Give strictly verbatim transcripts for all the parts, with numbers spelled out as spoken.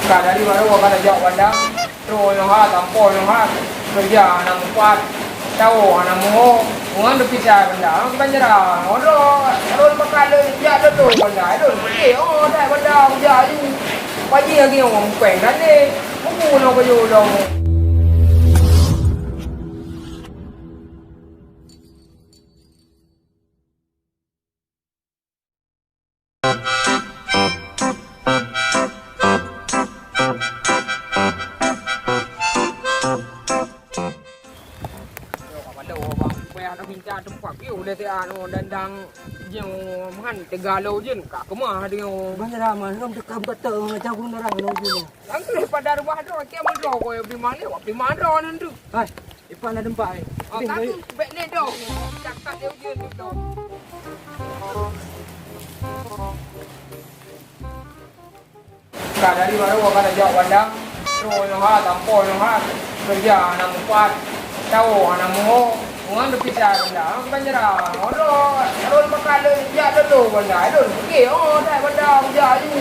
Ka dari baroe ka tajak banda, troh nyoe ha, sampoe nyoe ha, keureuja hana mupat, tawoe hana muho, ngon teupisai banda, ngon keubah jara, ngon droe, lôn pakat lôn jak lôn banda, lôn pike, oh, dai banda kujak aju. Paji lagèe nyoe, mupeng dan lé, mubu nyoe keu lôn. Payah dah minta tempat piôh dah siat nyoe dan dang jeuet meuhan teuga lôn jeuet ka keumah deungoe. Bang dah mah, ram teuka buka tok macam gunung darah nyoe jeuet. Langkeuh pada rumah droe, kiam droe, kau yang beri maling, wak beri mandro nanti. Hai, ipak na tempat, eh. Oh, tapi baik ni dong. Cakap dia ujian tu dong. Ka dari baroe ka tajak banda, troh nyoe ha, sampoe nyoe ha, keureuja hana mupat, tawoe hana muho, ngon teupisai banda, ngon keubah jara, ngon droe, lôn pakat lôn jak lôn banda, lôn pike, oh, dai banda kujak aju.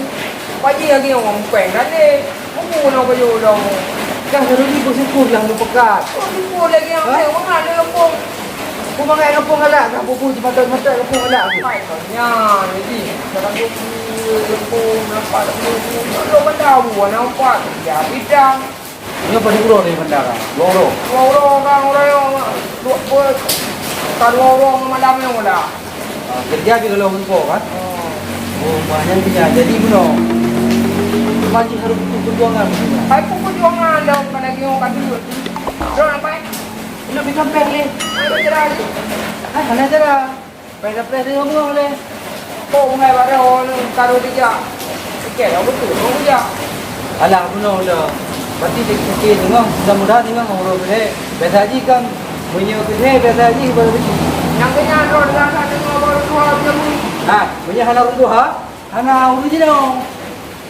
Paji lagèe nyoe, mupeng dan lé, mubu nyoe keu lôn. Dah, Rudi, bersyukurlah lôn pakat. Oh, syukur lagèe nyoe, mangat lé gampông. Ku mangat gampông galak, gampông bu, jeumatot-jeumatot gampông galak. Hai, nyan, jadi, sekarang tu, gampông, nampak tak boleh, tak boleh, tak boleh, nampak. Ya, bidang. Nyoe padum uroe dari bandar, ah? Dua uroe. Dua uroe, orang, orang yang dua, dua, ka dua uroe malam yang udah. Ah, kerja di kalau engkau, kan? Oh. Oh, banyak kerja. Jadi, bunoe. Masih harus butuh perjuangan. Hai, perjuangan dah, bukan lagi orang kata. Bro, nampak, eh? Nak pergi kampung ni. Hai, tak kira lagi. Hai, hana cara. Preh-preh teuh meungoh lé. Kok meungai barô nyoe taroh dijak. Oke, ya betul, nyoe dijak. Alah, bunoe dah. Berarti dia fikir tengok, mudah-mudahan tengok orang boleh. Biasa haji kan, punya kerja, biasa haji baru rezeki. Nyang kena droe dengan kat tengok baru dua macam ni. Ha, punya hana orang tua, ha? Hana orang jinoe.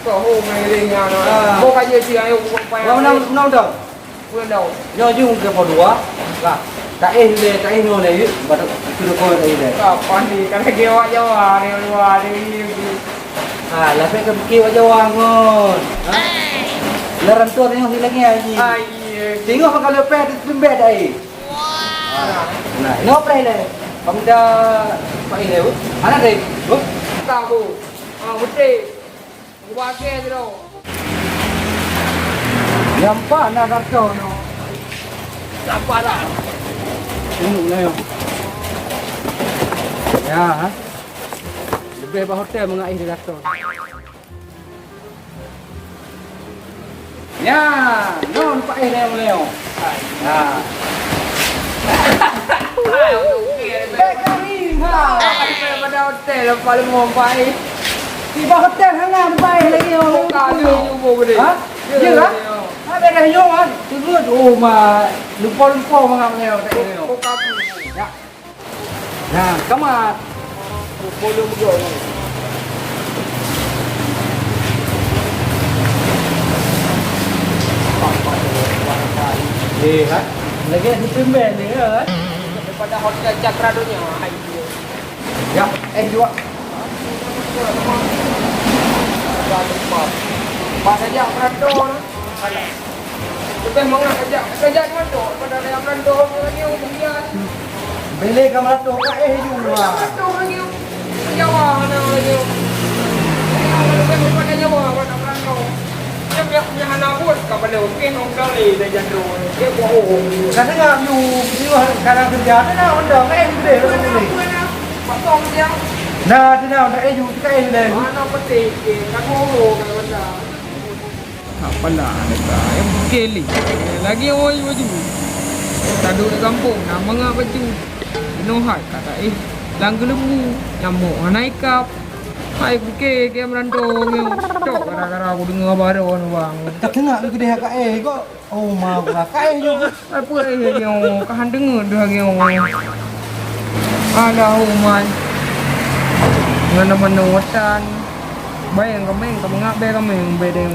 Kok ho meuiring nyan. Ah. Ho ka je si ayo bukan payah. Wah, menang, menang dah. Nyoe jeuem keu po dua. Lah, taéh lé, taéh nyoe lé, yuk. Baru keu dua po taéh lé. Ka panih, ka lagèe awak Jawa, ni luwa, ni ni. Ha, lapék ka pike awak Jawa ngon. Ha? Lah rantua nyoe lagi lagi. Ah, iya. Tengok kalau peh tu pembek dah, eh. Wah. Nah, nyoe peh lé. Pemuda paéh lé, bu. Mana deh? Bu? Tak, bu. Ah, betul. Ubah ke tu. Nyampak na gato no. Siapa dah? Tengok na yo. Ya, ha? Lebih bah hotel mengaih di gato. Ya, no nampak eh na yo. Ya. Baik kami, ha. Daripada hotel, nampak lemah, nampak eh. Tiba hotel hana baik lagi, oh. Buka tu, cuba gede. Ha? Ya, ya, lah. Ya. Ha, dah, dah, nyoe, ha. Terus, oh, ma. Lupa-lupa mangat nyoe, tak ada nyoe. Buka tu. Ya. Nah, kamat. Polo meugo nyoe. Eh, ha? Lagi hutan ben ni, ha? Daripada hotel Cakra Dunia. Ya, eh, dua. Pas saja merantau. Lebih mangat saja, saja merantau daripada yang merantau lagi, oh, kemudian. Bele ka merantau ka eh juga. Merantau lagi, Jawa mana lagi. Lebih daripada Jawa, pada merantau. Dia punya, punya hana pun, kapal lewat, eh, nong kali dah jatuh. Dia bohong. Kadang nggak, you, you kadang kerja, ada nak undang, eh, bele, bele. Nah, dia nak undang, eh, you, kita, eh, bele. Mana petik, eh, kan bohong, kan benda. Apalah, mereka yang kelly. Lagi orang baju. Taduk di kampung, nama ngah baju. Penuh hai, kata, eh, langga lembu, nyamuk, hana ikap. Hai, kuke, ke merantau, nyoh. Tok, gara-gara aku dengar baru, bang. Tak kena ke kedai K A kok. Oh, ma, K A juga. Apa eh nyoe? Kahan deungon deuh nyoe. Alah, umai. Ngon manoe tan. Bayang kameng, ka meungabée kameng bedeng.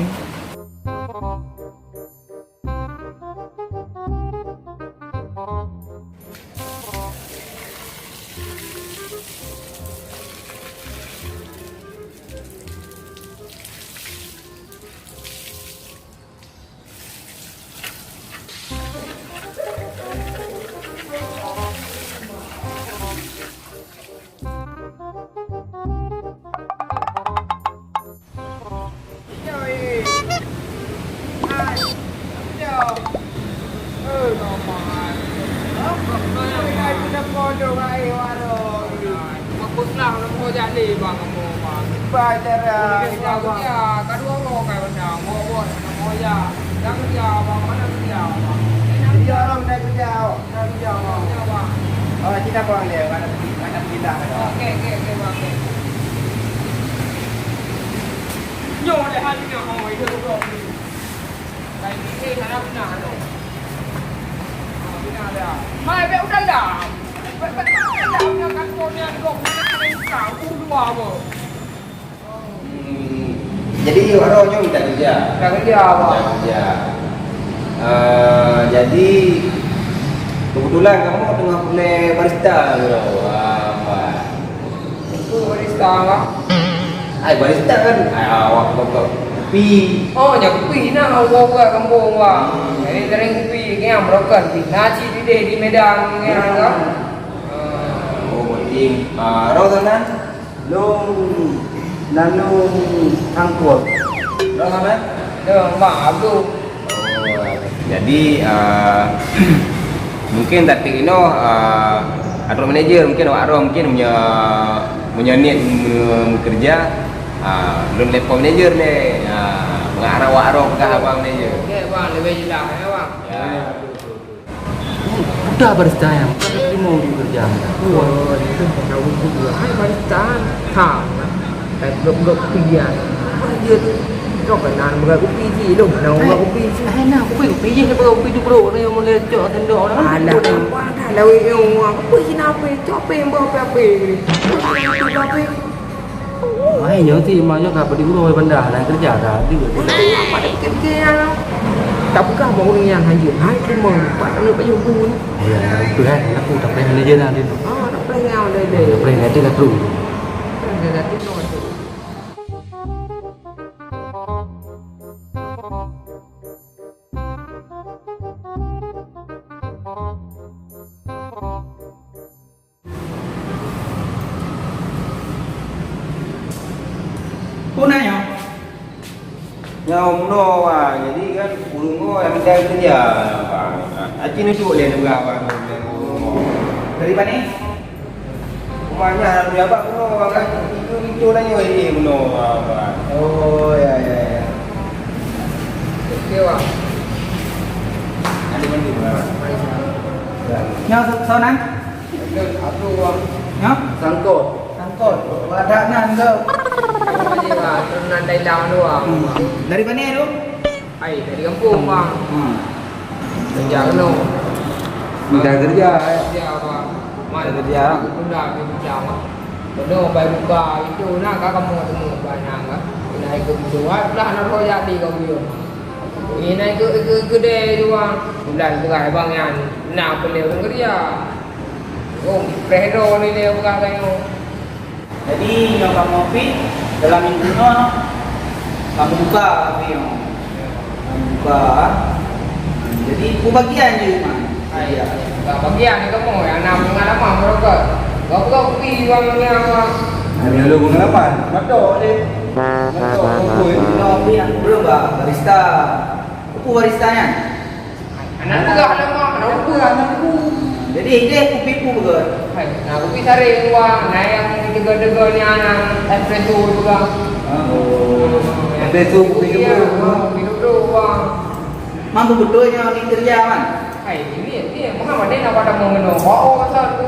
Baik, warung. Bagus lah, nak mau jadi bang, kamu bang. Baik, cara. Kita kerja, kedua mau kayak benda, mau buat, mau ya. Yang kerja, bang, mana kerja, bang? Kerja, orang dah kerja. Dah kerja, bang. Kerja, bang. Oh, kita bang dia, mana pergi, mana pergi dah. Oke, oke, oke, bang, oke. Nyoh, dah hari nyoh, oh, itu tu. Mai, bèk u dalam. Bèk, bèk, bèk u dalam, nyan kantor nyan, dok, nyan, nyan, nyan, u luwa, beuh. Hmm, jadi, awak nyoe minta kerja? Minta kerja, Bang. Minta kerja. Ah, jadi, kebetulan kamoe teungoh peureulèe barista keudroe. Wah, Bang. Peue barista, Bang? Ai, barista kan, ai, awak buka kupi. Oh, nyan kupi na, awak buat gampông, Bang. Hmm. Jadi, sering kupi, nyan broker, di, na cit di deh, di Medan, nyan, kan? Oh, berarti, ah, roh sana? Lôn, nan lôn sangkot. Roh sana? Lôn, Bang, Abdul. Oh, jadi, ah, mungkin tapi inoe, ah, atra manager mungkin awak roh mungkin meunyoe, meunyoe niet me-, meukeureuja, ah, lôn telepon manager lé. Ah, meuharap awak roh peugah abang manager. Oke, Bang, lebih jelas, ya, Bang. Ya. Udah barista yang bukan terima uji kerja. Wah, itu tahu juga. Hai barista, ha. Hai blok-blok kupian. Apa dia tu? Kau kenal bukan kupi ji, lu kenal bukan kupi ji. Eh, nah, kupi, kupi ji, bukan kupi tu, bro. Ni yang mulai cok sendok orang. Alah, apa dah lawi yang apa sih, apa? Cok apa yang bawa apa? Apa? Hai, nyoe ti, ma nyoe ka beudeungoe bandar, na keureuja ka, di. Udah amat dah pikir-pikir nyan. Tak peugah bak ureueng nyan hanjeuet. Hai, cuma pat aneuk pajoh bu ni. Ya, betul kan? Aku tak payah manager lah dia. Ah, tak payah nyan, dah, dah. Tak payah, nanti lah terus. Dah, dah, dah, terus, terus. Peue na nyoe? Nyoe meunoe, Bang. Jadi kan, ureueng nyoe nyang tinggai keureuja, Bang. Aci neuduek lé neupeugah, Bang. Dari pane? Rumah nyan, di abang meunoe, Bang, kan? Itu, itu lah nyoe, ini meunoe, Bang. Oh, ya, ya, ya. Oke, Bang. Ada mandi, Bang. Ya. Nyoe so-, soe nan? Abdul, Abdul, Bang. Nyoe? Sangkot. Sangkot. Wadah nan tu. Oh, iya, Bang. Turunan Thailand tu, Bang. Hmm. Dari mana tu? Hai, dari kampung, Bang. Hmm. Kerja keunoe. Minta kerja, eh? Kerja, Bang. Minta kerja. Tunda, minta, Bang. Keunoe bai buka itu na ka kamoe teumé bai nyan ka. Keunoe ikut itu, ah, pula na roh jadi kau bieu. Ini ikut, ikut, ikut deh itu, Bang. Bulan beurah, Bang, nyan. Na peuleueh ureueng kerja. Oh, preh droe ni lé beurah tanyoe. Jadi, nyoe kamoe pih dalam minggu nyoe kamoe buka kafe nyoe. Kamoe buka. Jadi, peue bagian jih, Man? Ah, iya. Buka bagian ni kamoe nyang na pengalaman, broker. Buka-buka kupi, wang, ni apa? Ada lu pengalaman? Matok deh. Matok, matok. Nyoe pih nyang belum, Bang, barista. Peue barista nyan? Anak peugah lama, anak peugah, anak peugah. Jadi, ideh kupi peue beugöt? Hai, na kupi saré, Bang. Na nyang deuga-deuga nyan, espresso peugah. Oh. Espresso kupi deuga. Iya, kupi deuga, Bang. Man, beutôi nyoe di kerja, Man? Hai, ini, ini, mengapa ni nak pada mau minum? Oh, oh, pasal tu.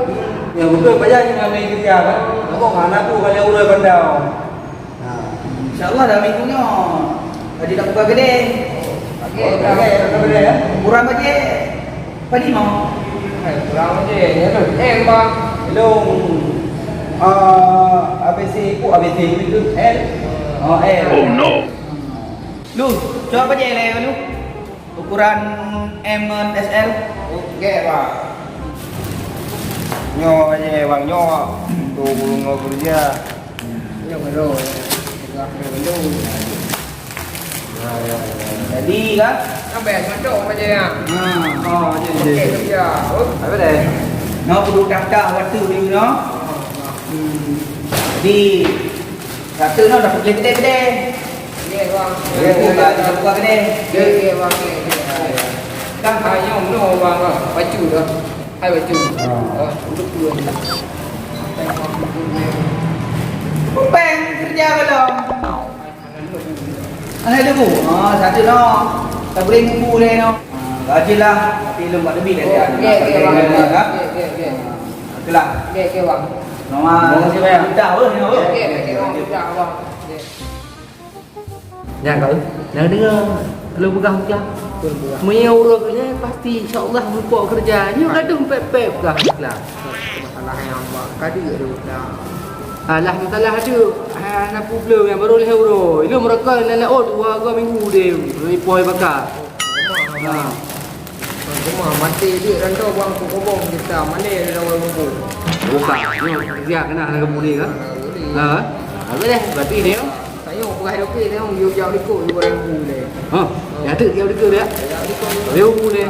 Ya, beutôi, payah ni nak di kerja, kan? Abang, anak tu, kalau urus bandar. Ha, insya Allah dah minggu nyoe. Tadi dah buka kedai. Okey, okey, dah buka kedai, ya. Kurang bajet. Padi mau? Hai, kurang bajet. Ya, tu. Eh, Bang. Hello. Ah, A B C, ku A B C itu L. Oh, L. Oh, no. Lu, cuba bajet lah, lu. Ukuran M ngon S L. Oke, Pak. Nyoe aja, Bang, nyoe. Untuk guru ngon kerja. Nyoe baru. Jadi kan? Sampai masuk aja ya. Ha, oh, jadi. Oke, kerja. Apa deh? Nyoe kudu daftar waktu dulu, no? Hmm. Jadi, satu no dah pergi kedai-kedai. Okey, Bang. Okey, buka, kita buka kedai. Okey, okey, Bang. Okey, okey. Kan? Ah, nyoe, nyoe, Bang, Bang. Bacu dah. Hai, baca. Ha. Oh, untuk dua ni. Peng kerja belum? Hai, Teungku. Ha, satu no. Tak boleh nunggu deh, no. Ha, gaji lah. Tapi belum buat lebih dari dia. Okey, okey, bang. Okey, okey, okey. Okey lah. Okey, okey, bang. Nama? Terima kasih, bang. Dah, bang, ni, bang. Okey, okey, bang. Dah, bang. Okey. Nyan ka, nyan deungoe lôn peugah, peugah. Betul, peugah. Meunyoe uroe nyoe pasti insya Allah meupok keureuja. Nyoe gadoh pép-pép peugah, peugah. Masalah nyang mak ka deuek tu, dah. Alah, masalah tu, ha, na peubloe nyang barô lhèe uroe. Ilôn meureuka na laôt dua, dua minggu deh, ipoh ibaka. Ha. Cuma maté jeuet rantau bang, keu kobong kita mané dari awal mumpung. Bukan. Nyoe dia kena dengan budi kan? Ha. Habis deh, berarti ni. Saya peugah dokey dia, you jauh likot, you orang bu deh. Ha. Ya tu dia likot dia. Dia likot. Dia bu deh.